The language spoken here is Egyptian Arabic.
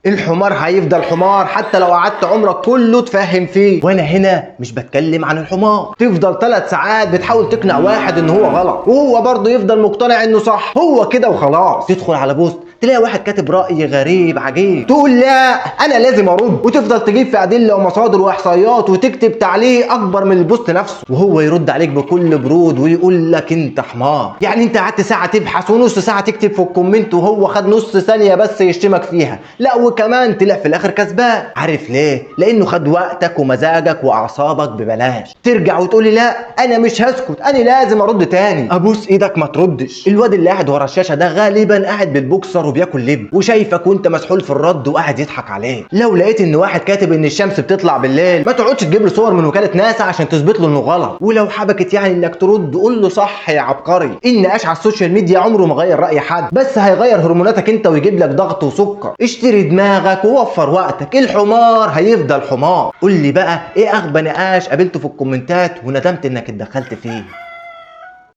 الحمار هيفضل حمار حتى لو قعدت عمرك كله تفهم فيه. وانا هنا مش بتكلم عن الحمار. تفضل 3 ساعات بتحاول تقنع واحد ان هو غلط، وهو برضه يفضل مقتنع انه صح، هو كده وخلاص. تدخل على post تلاقي واحد كاتب رأي غريب عجيب، تقول لا انا لازم ارد، وتفضل تجيب في ادلة ومصادر واحصائيات وتكتب تعليق اكبر من ال post نفسه، وهو يرد عليك بكل برود ويقول لك انت حمار. يعني انت قعدت ساعة تبحث ونص ساعة تكتب في ال comment، وهو خد نص ثانية بس يشتمك فيها، لا وكمان طلع في الاخر كسبان. عارف ليه؟ لانه خد وقتك ومزاجك واعصابك ببلاش. ترجع وتقولي لا انا مش هسكت، انا لازم ارد تاني. ابوس ايدك ما تردش. الواد اللي قاعد ورا الشاشة ده غالبا قاعد بالبوكسر وبياكل لب، وشايفك وانت مسحول في الرد وقاعد يضحك عليك. لو لقيت ان واحد كاتب ان الشمس بتطلع بالليل، ما تقعدش تجيب له صور من وكالة ناسا عشان تثبت له انه غلط. ولو حبكت يعني انك ترد، قول له صح يا عبقري. النقاش على ال social media عمره ما غير راي حد، بس هيغير هرموناتك انت ويجيب لك ضغط وسكر. اشتري دماغك ووفر وقتك، الحمار هيفضل حمار. قول لي بقى ايه اغبى نقاش قابلته في الكومنتات وندمت انك اتدخلت فيه؟